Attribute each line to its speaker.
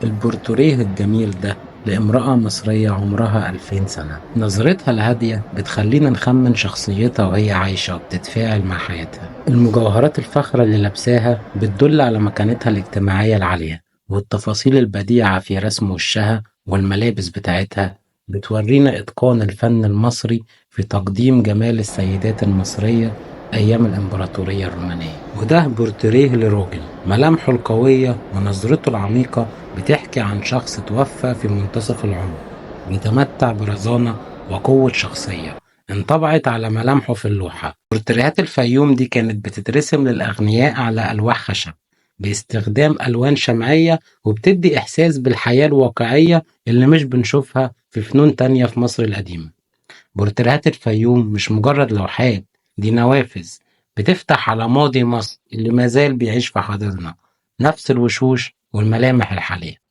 Speaker 1: البورتريه الجميل ده لامرأة مصرية عمرها 2000 سنة. نظرتها الهادية بتخلينا نخمن شخصيتها وهي عايشة وبتتفاعل مع حياتها. المجوهرات الفاخرة اللي لابساها بتدل على مكانتها الاجتماعية العالية، والتفاصيل البديعة في رسم وشها والملابس بتاعتها بتورينا إتقان الفن المصري في تقديم جمال السيدات المصرية أيام الإمبراطورية الرومانية. وده بورتريه لراجل ملامحه القوية ونظرته العميقة بتحكي عن شخص توفى في منتصف العمر، بيتمتع برزانة وقوة شخصية انطبعت على ملامحه في اللوحة. بورتريهات الفيوم دي كانت بتترسم للأغنياء على ألواح خشب باستخدام ألوان شمعية، وبتدي إحساس بالحياة الواقعية اللي مش بنشوفها في فنون تانية في مصر القديمة. بورتريهات الفيوم مش مجرد لوحات، دي نوافذ بتفتح على ماضي مصر اللي ما زال بيعيش في حاضرنا، نفس الوشوش والملامح الحالية.